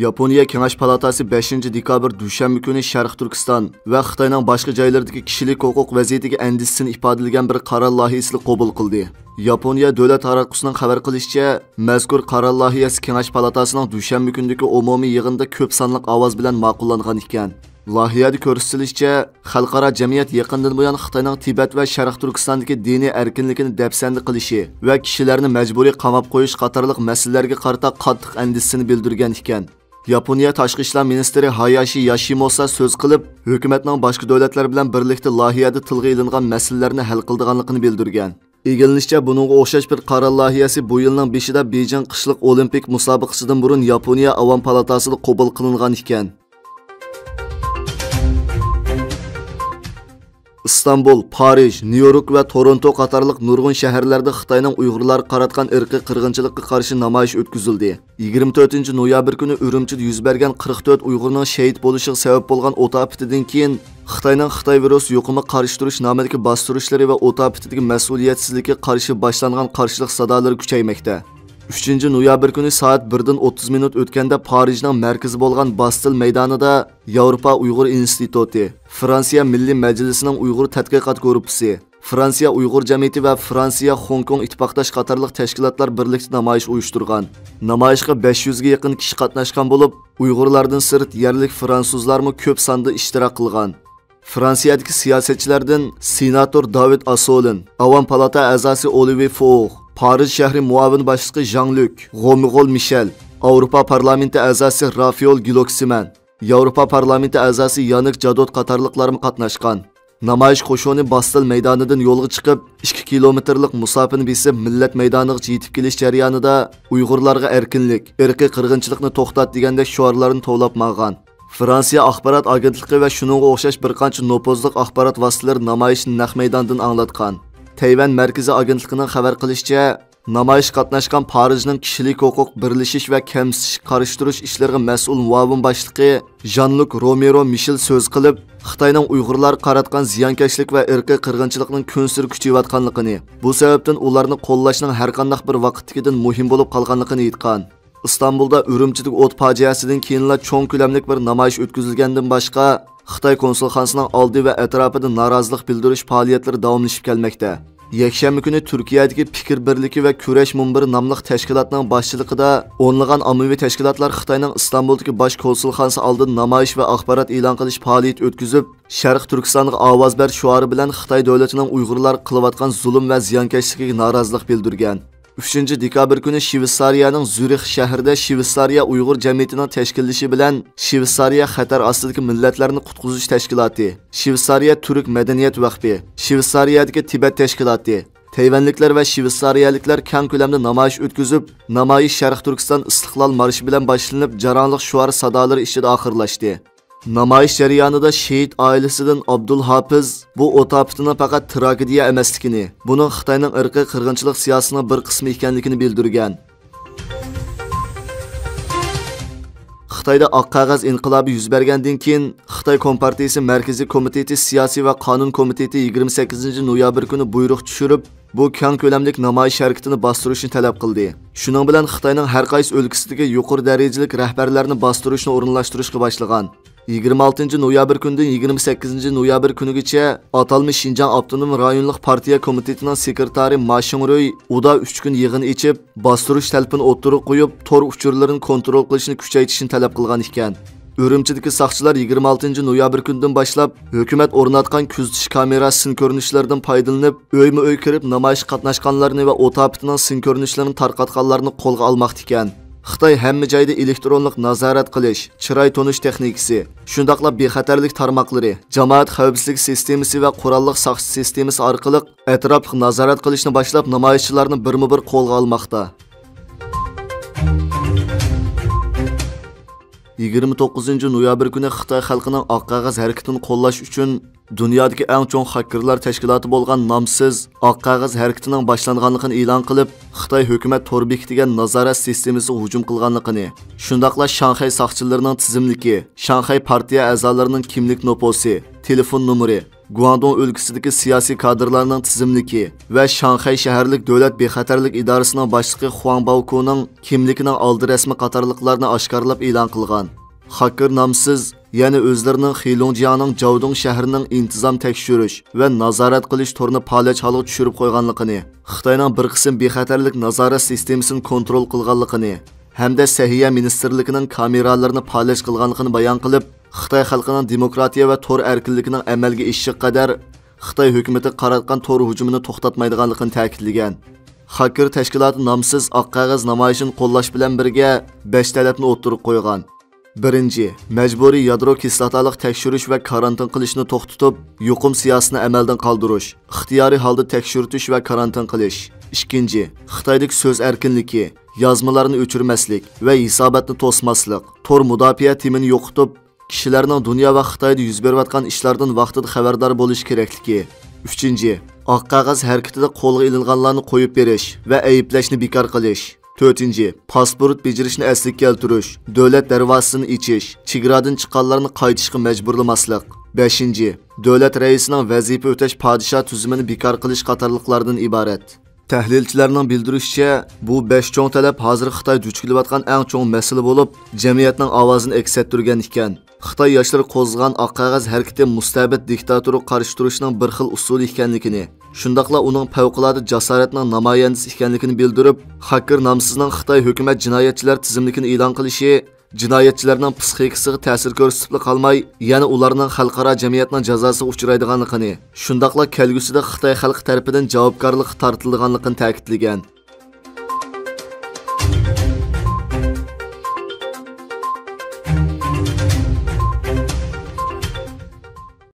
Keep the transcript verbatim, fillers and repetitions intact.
ياپونىيە كېڭەش پالاتاسى بەشىنچى دېكابىر دۈشەنبە كۈنى شەرقىي تۈركىستان ۋە خىتاينىڭ باشقا جايلىرىدىكى كىشىلىك ھوقۇق ۋەزىيىتىگە ئەندىشىسىنى ئىپادىلىگەن بىر قارار لايىھىسىنى قوبۇل قىلدى. ياپونىيە دۆلەت تاراتقۇسىنىڭ خەۋەر قىلىشىچە، مەزكۇر قارار لايىھىسى كېڭەش پالاتاسىنىڭ دۈشەنبە كۈنىدىكى ئومۇمىي يىغىندا كۆپ سانلىق ئاۋاز بىلەن ماقۇللانغان ئىكەن. لايىھەدە كۆرسىتىلىشىچە، خەلقئارا جەمئىيەت يېقىندىن بۇيان خىتاينىڭ تىبەت ۋە شەرقىي تۈركىستاندىكى دىنىي ئەركىنلىكىنى دەپسەندە قىلىشى ۋە كىشىلەرنى مەجبۇرىي قاماپ قويۇش قاتارلىق مەسىلىلەرگە قارىتا قاتتىق ئەندىشىسىنى بىلدۈرگەن ئىكەن. ياپونىيە تاشقى ئىشلار مىنىستىرى ھاياشى ياشىموسا سۆز قىلىپ، ھۆكۈمەتنىڭ باشقا دۆلەتلەر بىلەن بىرلىكتە لايىھەدە تىلغا ئېلىنغان مەسىلىلەرنى ھەل قىلىدىغانلىقىنى بىلدۈرگەن. ئىگىلىنىشىچە، بۇنىڭغا ئوخشاش بىر قارار لايىھەسى بۇ يىلنىڭ بېشىدا بېيجىڭ قىشلىق ئولىمپىك مۇسابىقىسىدىن بۇرۇن ياپونىيە ئاۋام پالاتاسىدا قوبۇل قىلىنغان ئىكەن. ئىستانبۇل، پارىژ، نيۇ يورك ۋە تورونتو قاتارلىق نۇرغۇن شەھەرلەردە خىتاينىڭ ئۇيغۇرلارغا قاراتقان ئىرقىي قىرغىنچىلىققا قارشى نامايىش ئۆتكۈزۈلدى. يىگىرمە تۆتىنچى نويابىر كۈنى ئۈرۈمچىدە يۈز بەرگەن قىرىق تۆت ئۇيغۇرنىڭ شېھىت بولۇشىغا سەۋەب بولغان ئوت ئاپىتىدىن كېيىن، خىتاينىڭ خىتاي ۋىرۇس يۇقۇمىغا قارشى تۇرۇش نامىدىكى باستۇرۇشلىرى ۋە ئوت ئاپىتىدىكى مەسئۇلىيەتسىزلىككە قارشى باشلانغان قارشىلىق سادالىرى كۈچەيمەكتە. ئۈچىنچى نويابىر كۈنى سائەت بىردىن ئوتتۇز مىنۇت ئۆتكەندە پارىژنىڭ مەركىزى بولغان باستىل مەيدانىدا ياۋروپا ئۇيغۇر ئىنستىتۇتى، فرانسىيە مىللىي مەجلىسىنىڭ ئۇيغۇر تەتقىقات گۇرۇپپىسى، فرانسىيە ئۇيغۇر جەمئىيىتى ۋە فرانسىيە خوڭكوڭ ئىتتىپاقداش قاتارلىق تەشكىلاتلار بىرلىكتە نامايىش ئۇيۇشتۇرغان. نامايىشقا بەش يۈزگە يېقىن كىشى قاتناشقان بولۇپ، ئۇيغۇرلاردىن سىرت يەرلىك فرانسۇزلارمۇ كۆپ ساندا ئىشتىراك قىلغان. فرانسىيەدىكى سىياسەتچىلەردىن سېناتور داۋىد ئاسولىن، ئاۋام پالاتا ئەزاسى ئولىۋى فوغ، پارىژ شەھىرى مۇئاۋىن باشلىقى ژاڭ لۈك، غومىغول مىشەل، ئاۋروپا پارلامېنتى ئەزاسى رافىئول گلوكسىمەن، ياۋروپا پارلامېنتى ئەزاسى يانىك جادوت قاتارلىقلارمۇ قاتناشقان. نامايىش قوشۇنى باستىل مەيدانىدىن يولغا چىقىپ، ئىككى كىلومېتىرلىق مۇساپىنى بېسىپ، مىللەت مەيدانىغىچە يېتىپ كېلىش جەريانىدا، ئۇيغۇرلارغا ئەركىنلىك، ئىرقىي قىرغىنچىلىقنى توختات دېگەندەك شوئارلارنى توۋلاپ ماڭغان. فرانسىيە ئاخبارات ئاگېنتلىقى ۋە شۇنىڭغا ئوخشاش بىر قانچە نوپۇزلۇق ئاخبارات ۋاسىتىلىرى نامايىشنى نەق مەيداندىن ئاڭلاتقان. تەيۋەن مەركىزىي ئاگېنتلىقىنىڭ خەۋەر قىلىشىچە، نامايىشقا قاتناشقان پارىژنىڭ كىشىلىك ھوقۇق، بىرلىشىش ۋە كەمسىتىشكە قارشى تۇرۇش ئىشلىرىغا مەسئۇل مۇئاۋىن باشلىقى ژان لۇك رومېرو مىشېل سۆز قىلىپ، خىتاينىڭ ئۇيغۇرلارغا قاراتقان زىيانكەشلىك ۋە ئىرقىي قىرغىنچىلىقنىڭ كۈنسېرى كۈچىيىۋاتقانلىقىنى، بۇ سەۋەبتىن ئۇلارنى قوللاشنىڭ ھەرقانداق بىر ۋاقىتتىكىدىن مۇھىم بولۇپ قالغانلىقىنى ئېيتقان. ئىستانبۇلدا ئۈرۈمچىدىكى ئوت پاجىئەسىدىن كېيىنلا چوڭ كۆلەملىك بىر نامايىش ئۆتكۈزۈلگەندىن باشقا، خىتاي كونسۇلخانىسىنىڭ ئالدى ۋە ئەتراپىدا نارازىلىق بىلدۈرۈش پائالىيەتلىرى داۋاملىشىپ كەلمەكتە. يەكشەنبە كۈنى تۈركىيەدىكى پىكىر بىرلىكى ۋە كۈرەش مۇنبىرى ناملىق تەشكىلاتنىڭ باشچىلىقىدا ئونلىغان ئاممىۋى تەشكىلاتلار خىتاينىڭ ئىستانبۇلدىكى باش كونسۇلخانىسى ئالدىدا نامايىش ۋە ئاخبارات ئېلان قىلىش پائالىيىتى ئۆتكۈزۈپ، شەرقىي تۈركىستانغا ئاۋاز بەر شوئارى بىلەن خىتاي دۆلىتىنىڭ ئۇيغۇرلارغا قىلىۋاتقان زۇلۇم ۋە زىيانكەشلىكىگە نارازىلىق بىلدۈرگەن. ئۈچىنچى دېكابىر كۈنى شۋېتسارىيەنىڭ زۈرىخ شەھىرىدە شۋېتسارىيە ئۇيغۇر جەمئىيىتىنىڭ تەشكىللىشى بىلەن شۋېتسارىيە خەتەر ئاستىدىكى مىللەتلەرنى قۇتقۇزۇش تەشكىلاتى، شۋېتسارىيە تۈرك مەدەنىيەت ۋەقپى، شۋېتسارىيەدىكى تىبەت تەشكىلاتى، تەيۋەنلىكلەر ۋە شۋېتسارىيەلىكلەر كەڭ كۆلەمدە نامايىش ئۆتكۈزۈپ، نامايىش شەرقىي تۈركىستان ئىستىقلال مارشى بىلەن باشلىنىپ، جاراڭلىق شوئار سادالىرى ئىچىدە ئاخىرلاشتى. نامايىش جەريانىدا شېھىت ئائىلىسىدىن ئابدۇل ھاپىز بۇ ئوت ئاپىتىنىڭ پەقەت تراگېدىيە ئەمەسلىكىنى، بۇنىڭ خىتاينىڭ ئىرقىي قىرغىنچىلىق سىياسىتىنىڭ بىر قىسمى ئىكەنلىكىنى بىلدۈرگەن. خىتايدا ئاق قەغەز ئىنقىلابى يۈز بەرگەندىن كېيىن، خىتاي كومپارتىيىسى مەركىزىي كومىتېتى سىياسىي ۋە قانۇن كومىتېتى يىگىرمە سەككىزىنچى نويابىر كۈنى بۇيرۇق چۈشۈرۈپ، بۇ كەڭ كۆلەملىك نامايىش ھەرىكىتىنى باستۇرۇشنى تەلەپ قىلدى. شۇنىڭ بىلەن خىتاينىڭ ھەر قايسى ئۆلكىسىدىكى يۇقىرى دەرىجىلىك رەھبەرلەرنى باستۇرۇشنى ئورۇنلاشتۇرۇشقا باشلىغان. يىگىرمە ئالتىنچى نويابىر كۈنىدىن يىگىرمە سەككىزىنچى نويابىر كۈنىگىچە ئاتالمىش شىنجاڭ ئاپتونوم رايونلۇق پارتىيە كومىتېتىنىڭ سېكرېتارى ما شىڭرۇي ئۇدا ئۈچ كۈن يىغىن ئېچىپ، باستۇرۇش تەلىپىنى ئوتتۇرىغا قويۇپ، تور ئۇچۇرلىرىنى كونترول قىلىشنى كۈچەيتىشنى تەلەپ قىلغان ئىكەن. ئۈرۈمچىدىكى ساقچىلار يىگىرمە ئالتىنچى نويابىر كۈنىدىن باشلاپ، ھۆكۈمەت ئورناتقان كۆزىتىش كامېراسى سىن كۆرۈنۈشلىرىدىن پايدىلىنىپ، ئۆيمۇ ئۆي كىرىپ، نامايىشقا قاتناشقانلارنى ۋە ئوت ئاپىتىنىڭ سىن كۆرۈنۈشلىرىنى تارقاتقانلارنى قولغا ئالماقتا ئىكەن. خىتاي ھەممە جايدا ئېلېكترونلۇق نازارەت قىلىش، چىراي تونۇش تېخنىكىسى، شۇنداقلا بىخەتەرلىك تارماقلىرى، جامائەت خەۋپسىزلىك سىستېمىسى ۋە قوراللىق ساقچى سىستېمىسى ئارقىلىق ئەتراپلىق نازارەت قىلىشنى باشلاپ، نامايىشچىلارنى بىرمۇ بىر قولغا ئالماقتا. يىگىرمە توققۇزىنچى نويابىر كۈنى خىتاي خەلقىنىڭ ئاق قەغەز ھەرىكىتىنى قوللاش ئۈچۈن دۇنيادىكى ئەڭ چوڭ خاككېرلار تەشكىلاتى بولغان نامسىز ئاق قەغەز ھەرىكىتىنىڭ باشلانغانلىقىنى ئېلان قىلىپ، خىتاي ھۆكۈمەت تور بېكىتىگە نازارەت سىستېمىسىغا ھۇجۇم قىلغانلىقىنى، شۇنداقلا شاڭخەي ساقچىلىرىنىڭ تىزىملىكى، شاڭخەي پارتىيە ئەزالىرىنىڭ كىملىك نوپۇسى، تېلېفون نومۇرى، گۇاڭدۇڭ ئۆلكىسىدىكى سىياسىي كادىرلارنىڭ تىزىملىكى ۋە شاڭخەي شەھەرلىك دۆلەت بىخەتەرلىك ئىدارىسىنىڭ باشلىقى خۇاڭ باۋكۇنىڭ كىملىكىنىڭ ئالدى رەسمى قاتارلىقلارنى ئاشكارىلاپ ئېلان قىلغان. خاكېر نامسىز يەنە ئۆزلىرىنىڭ خېلۇڭجياڭنىڭ جاۋدۇڭ شەھىرىنىڭ ئىنتىزام تەكشۈرۈش ۋە نازارەت قىلىش تورىنى پالەچ ھالغا چۈشۈرۈپ قويغانلىقىنى، خىتاينىڭ بىر قىسىم بىخەتەرلىك نازارەت سىستېمىسىنى كونترول قىلغانلىقىنى ھەمدە سەھىيە مىنىستىرلىكىنىڭ كامېرالىرىنى پالەچ قىلغانلىقىنى بايان قىلىپ، خىتاي خەلقىنىڭ دېموكراتىيە ۋە تور ئەركىنلىكىنىڭ ئەمەلگە ئېشىشىغا قەدەر خىتاي ھۆكۈمىتىگە قاراتقان تور ھۇجۇمىنى توختاتمايدىغانلىقىنى تەكىتلىگەن. خاكېر تەشكىلاتى نامسىز ئاق قەغەز نامايىشىنى قوللاش بىلەن بىرگە بەش تەلەپنى ئوتتۇرىغا قويغان. بىرىنچى، مەجبۇرىي يادرو كىسلاتالىق تەكشۈرۈش ۋە كارانتىن قىلىشنى توختىتىپ، يۇقۇم سىياسىتىنى ئەمەلدىن قالدۇرۇش، ئىختىيارىي ھالدا تەكشۈرتۈش ۋە كارانتىن قىلىش. ئىككىنچى، خىتايدىكى سۆز ئەركىنلىكى، يازمىلارنى ئۆچۈرمەسلىك ۋە ھېساباتنى توسماسلىق، تور مۇداپىئە تېمىنى يوقىتىپ، كىشىلەرنىڭ دۇنيا ۋە خىتايدا يۈز بېرىۋاتقان ئىشلاردىن ۋاقتىدا خەۋەردار بولۇش كېرەكلىكى. ئۈچىنچى، ئاق قەغەز ھەرىكىتىدە قولغا ئېلىنغانلارنى قويۇپ بېرىش ۋە ئەيىبلەشنى بىكار قىلىش. تۆتىنچى، پاسپورت بېجىرىشنى ئەسلىگە كەلتۈرۈش، دۆلەت دەرۋازىسىنى ئېچىش، چېگرادىن چىققانلارنى قايتىشقا مەجبۇرلىماسلىق. بەشىنچى، دۆلەت رەئىسىنىڭ ۋەزىپە ئۆتەش پادىشاھ تۈزۈمىنى بىكار قىلىش قاتارلىقلاردىن ئىبارەت. تەھلىلچىلەرنىڭ بىلدۈرۈشىچە، بۇ بەش چوڭ تەلەپ ھازىر خىتاي دۇچ كېلىۋاتقان ئەڭ چوڭ مەسىلە بولۇپ، جەمئىيەتنىڭ ئاۋازىنى ئەكس ئەتتۈرگەن ئىكەن. خىتاي ياشلىرى قوزغىغان ئاق قەغەز ھەرىكىتى مۇستەبىت دىكتاتورغا قارشى تۇرۇشنىڭ بىر خىل ئۇسۇلى ئىكەنلىكىنى، شۇنداقلا ئۇنىڭ پەۋقۇلئاددە جاسارەتنىڭ نامايەندىسى ئىكەنلىكىنى بىلدۈرۈپ، خاكېر نامسىزنىڭ خىتاي ھۆكۈمەت جىنايەتچىلەر تىزىملىكىنى ئېلان قىلىشى جىنايەتچىلەرنىڭ پىسخىكىسىغا تەسىر كۆرسىتىپلا قالماي، يەنە ئۇلارنىڭ خەلقئارا جەمئىيەتنىڭ جازاسىغا ئۇچرايدىغانلىقىنى، شۇنداقلا كەلگۈسىدە خىتاي خەلقى تەرىپىدىن جاۋابكارلىققا تارتىلىدىغانلىقىنى تەكىتلىگەن.